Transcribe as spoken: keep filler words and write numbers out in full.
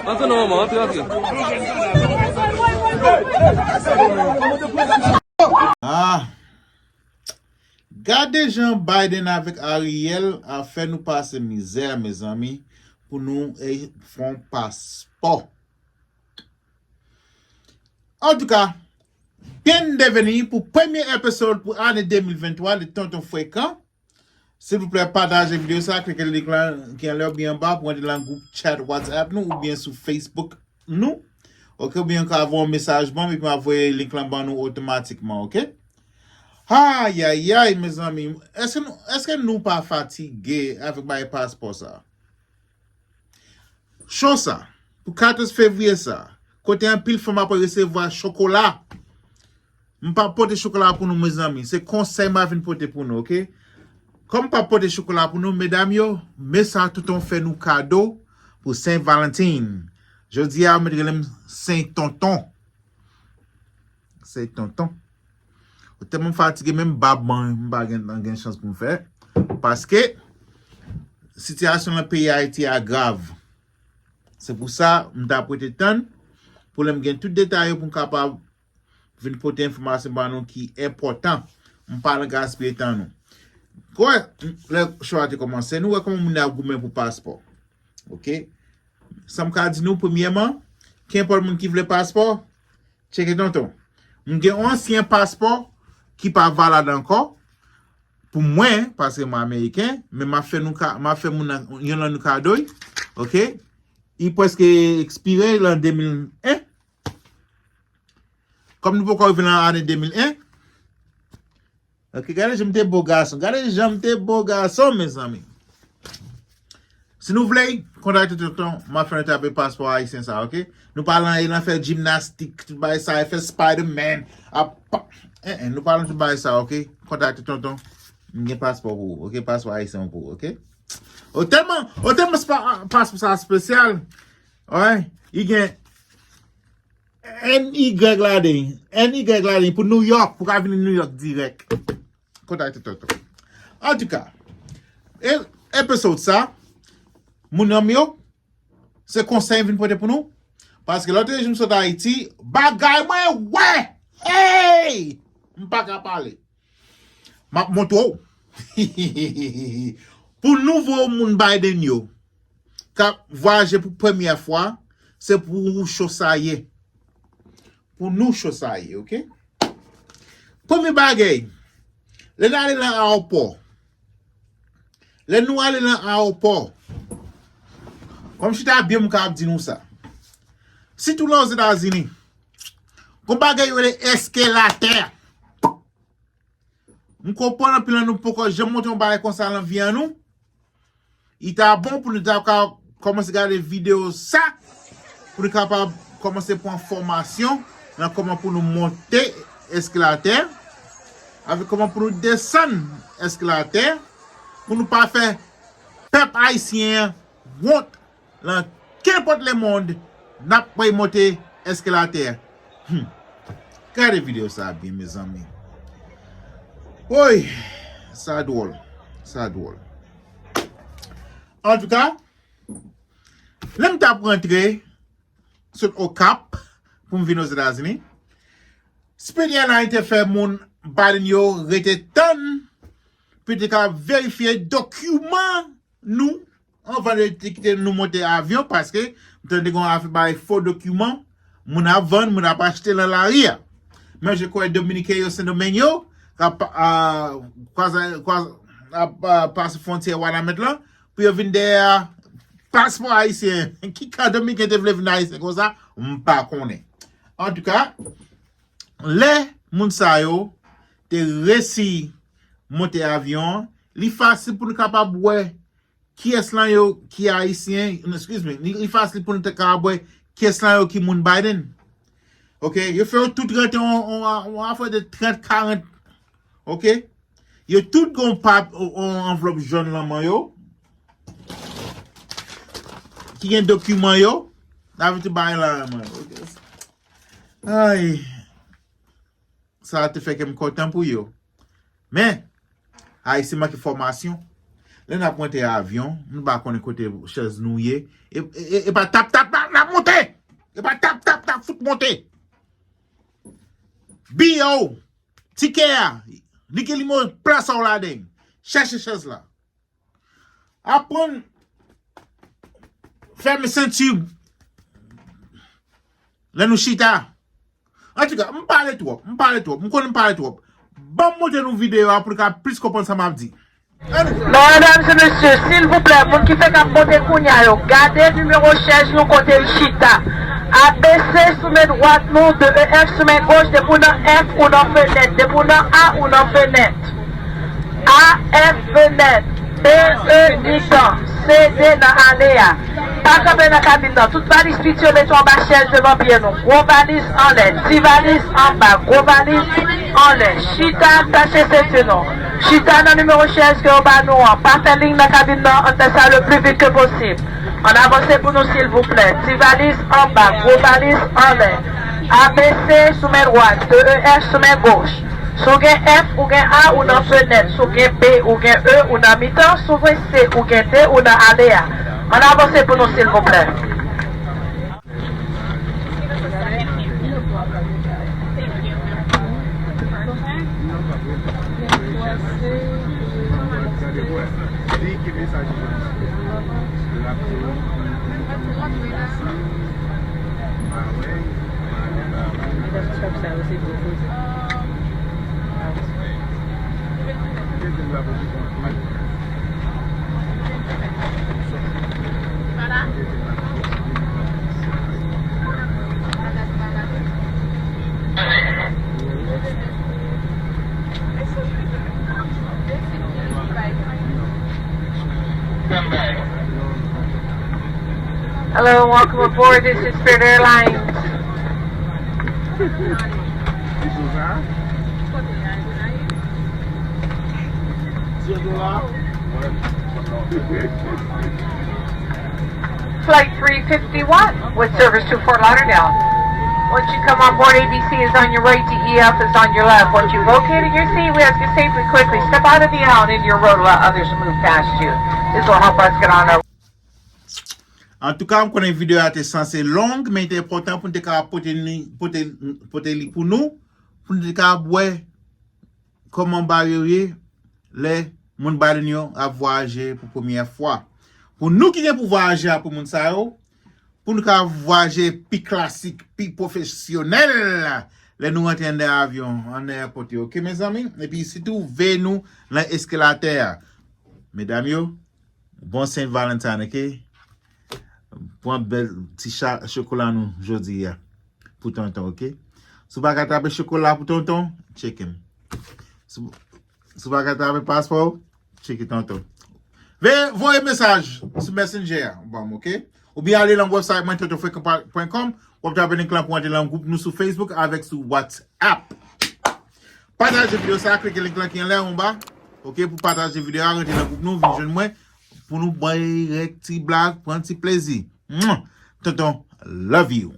Antre non, manman, antre, antre. Ah. Gade jan Biden avèk Ariel ap fè nou pase mizè, mezanmi, pou nou, eh, fè yon paspò. Antouka, byenveni pou premye episode pou ane de mil venntwa de Tonton Frekan. Silvouplè, pataje videyo sa, klike link la ki anlè oubyen anba pou antre nan gwoup chat WhatsApp nou oubyen sou Facebook nou. Oke, oubyen w ka voye yon mesaj ban m epi m ap voye link lan ban nou otomatikman, oke? Ayayay, mezanmi, èske nou, èske nou pa fatige avèk bagay paspò sa? Cho sa, pou katòz fevriye sa, kote anpil fanm ap resevwa chokola. M p ap pote chokola pou nou, mezanmi. Se konsèy m ap vin pote pou nou, oke? Kòm m p ap pote chokola pou nou, medam yo, men sa tonton fè nou kado pou Sen Valentin. Jodi a, yo mèt rele m Sen Tonton. Sen Tonton. Ou tèlman fatige, menm bab mwen, m pa gen, gen chans pou m fè. Paske, sitiyasyon nan peyi Ayiti a grav. Se pou sa, m t ap rete tann, pou lè m gen tout detay yo pou m kapab vin pote enfòmasyon ba nou ki enpòtan. M pa nan gaspiye tan nou. Kwè, lè cho a te kòmanse, nou wè kòman moun ap goumen pou paspò. Oke? Sa m ka di nou, premyèman, kenpòt moun ki vle paspò, tcheke tonton. M gen yon ansyen paspò ki pa valab ankò pou mwen, paske mwen ameriken, men m ap fè nou ka, m ap fè moun nan, yon nan nou kado, oke? Li prèske ekspire lan de mil en. Kòm nou poko rive nan ane de mil en, oke, gade jan m te bo gason. Gade jan m te bo gason, mezanmi. Si nou vle, kontakte tonton, m ap fè nou tape paspò ayisyen sa, oke? Nou pa lan, lan fè jimnastik, tout bagay sa, fè Spider-Man, ap, pa, en, en, nou pa lan tout bagay sa, oke? Kontakte tonton, m gen paspò pou ou, oke? Paspò ayisyen pou ou, oke? O tèlman, o tèlman paspò sa espesyal, wi, li gen N Y ladan, N Y ladan pou New York, pou ka vin New York dirèk. Kontakte tonton. Antouka, e, episode sa, moun nan m yo, se konsèy m vin pote pou nou. Paske lòt jou m sot Ayiti, bagay mwen wè! Hey! M pa ka pale. M ap montre w. Pou nouvo moun Biden yo, k ap vwayaje pou premyè fwa, se pou ou cho sa ye. Pou nou cho sa ye, oke? Premye bagay, lè n ale nan ayewopò, lè nou ale nan ayewopò, kòm chita byen m ka ap di nou sa. Sitou la Ozetazini, gon bagay yo rele eskelatè. M konprann anpil nan nou poko janm monte yon bagay konsa nan vi an nou. Li ta bon pou nou ta ka kòmanse gade videyo sa, pou nou kapab kòmanse pran fòmasyon nan kòman pou nou monte eskalatè, avèk kòman pou nou desann eskalatè, pou nou pa fè pèp ayisyen an wont lan kenpòt lemonn, n ap pral monte eskalatè. Hmm. Gade videyo sa a byen, mezanmi. Woy, sa dwòl, sa dwòl. Antouka, lè m t ap rantre sot Okap pou m vin Ozetazini, Spirit Airlines te fè moun Biden yo rete tann pou te ka verifye dokiman nou anvan de te kite nou monte avyon, paske m tande gen yon afè bay fo dokiman, moun ap vann, moun ap achte lan lari a. Men je kwè Dominiken yo, Sendomeng yo, k ap, a, kwaze, kwaze, ap, a, pase fwontyè Wanament lan, pou yo vin dèyè paspò ayisyen. Ki ka Dominiken te vle vin ayisyen konsa? M pa konnen. Antouka, lè moun sa yo te resi monte avyon an, li fasil pou nou kapab wè kiyès lan yo ki ayisyen, excuse me, li, li fasil pou nou te ka wè kiyès lan yo ki moun Biden. Oke, yo fè yo tout rantre on, on, on afè de trant, karant. Oke? Yo tout gon pap, on, on anvlòp jòn lan men yo. Ki gen dokiman yo. N ap tout bagay la men yo. Oke. Ay. sa te fè ke m kontan pou yo. Men, Ayisyen manke fòmasyon. Lè n ap monte avyon, nou pa konnen kote chèz nou ye. E, e, e, e pa tap, tap, tap, n ap monte! E pa tap, tap, tap, fout monte! Biye w, tikè a, li gen nimewo plas a w ladan l. Chèche chèz la. Aprann fèmen senti lè nou chita. Antouka, m pale twòp, m pale twòp, m konnen m pale twòp. Ban m montre nou videyo a pou nou ka plis konprann sa m ap di. Ann. Medam e mesye, silvouplè, moun ki fèk ap monte kounye a yo, gade nimewo chèz nou kote l chita. A B C sou men dwat nou, D E F sou men goch, depi w nan F ou nan fenèt, depi w nan A ou nan fenèt. A, F, fenèt. B, E, mitan. C, D, nan ale a. Pa kanpe nan kabin nan. Tout valiz piti yo mete anba chèz devan pye nou. Gwo valiz anlè. Ti valiz anba. Gwo valiz anlè. Chita, tache senti nou. Chita nan nimewo chèz ke yo ba nou an. Pa fè liy nan kabin nan. Ann fè sa le pli vit ke posib. Ann avanse pou nou, silvouplè. Ti valiz anba. Gwo valiz anlè. A B C sou men dwat. D E F sou men goch. Si w gen F, ou gen A, ou nan fenèt. Si w gen B, ou gen E, ou nan mitan. Si w gen C, ou gen D, ou nan ale a. Ann avanse pou nou, silvouplè. Hello, welcome aboard. This is Spirit Airlines. Flight three fifty-one with service to Fort Lauderdale. Once you come on board, A B C is on your right, D E F is on your left. Once you vacate your seat, we ask you safely, quickly step out of the aisle and into your row to let others move past you. This will help us get on our Antouka, m konnen videyo a te sanse long, men li te enpòtan pou n te ka pote li, pote, pote li pou nou, pou n te ka wè kòman bagay yo ye lè moun balen yo ap vwayaje pou premyè fwa. Pou nou ki gen pou vwayaje apre moun sa yo, pou nou ka vwayaje pi klasik, pi pwofesyonèl, lè nou rantre anndan avyon, anndan èpòt yo, oke, mezanmi? Epi sitou, veye nou nan eskalatè a. Medam yo, bon Saint Valentine, oke? Pran bèl ti cha-, chokola nou jodi a pou tonton, oke? Si w pa ka trape chokola pou tonton, tcheke m. Si, si w pa ka trape paspò w, tcheke tonton. Ve-, voye mesaj sou Messenger a, ban m, oke? Oubyen ale nan website mwen, tonton frekan pwen kòm, w ap trape link lan pou antre nan gwoup nou sou Facebook avèk sou WhatsApp. Pataje videyo sa, klike link lan ki anlè anba, oke, pou pataje videyo a, rantre nan gwoup nou, vin jwenn mwen, pou nou bay rèk ti blag, pran ti plezi. Mwen, tonton, love you.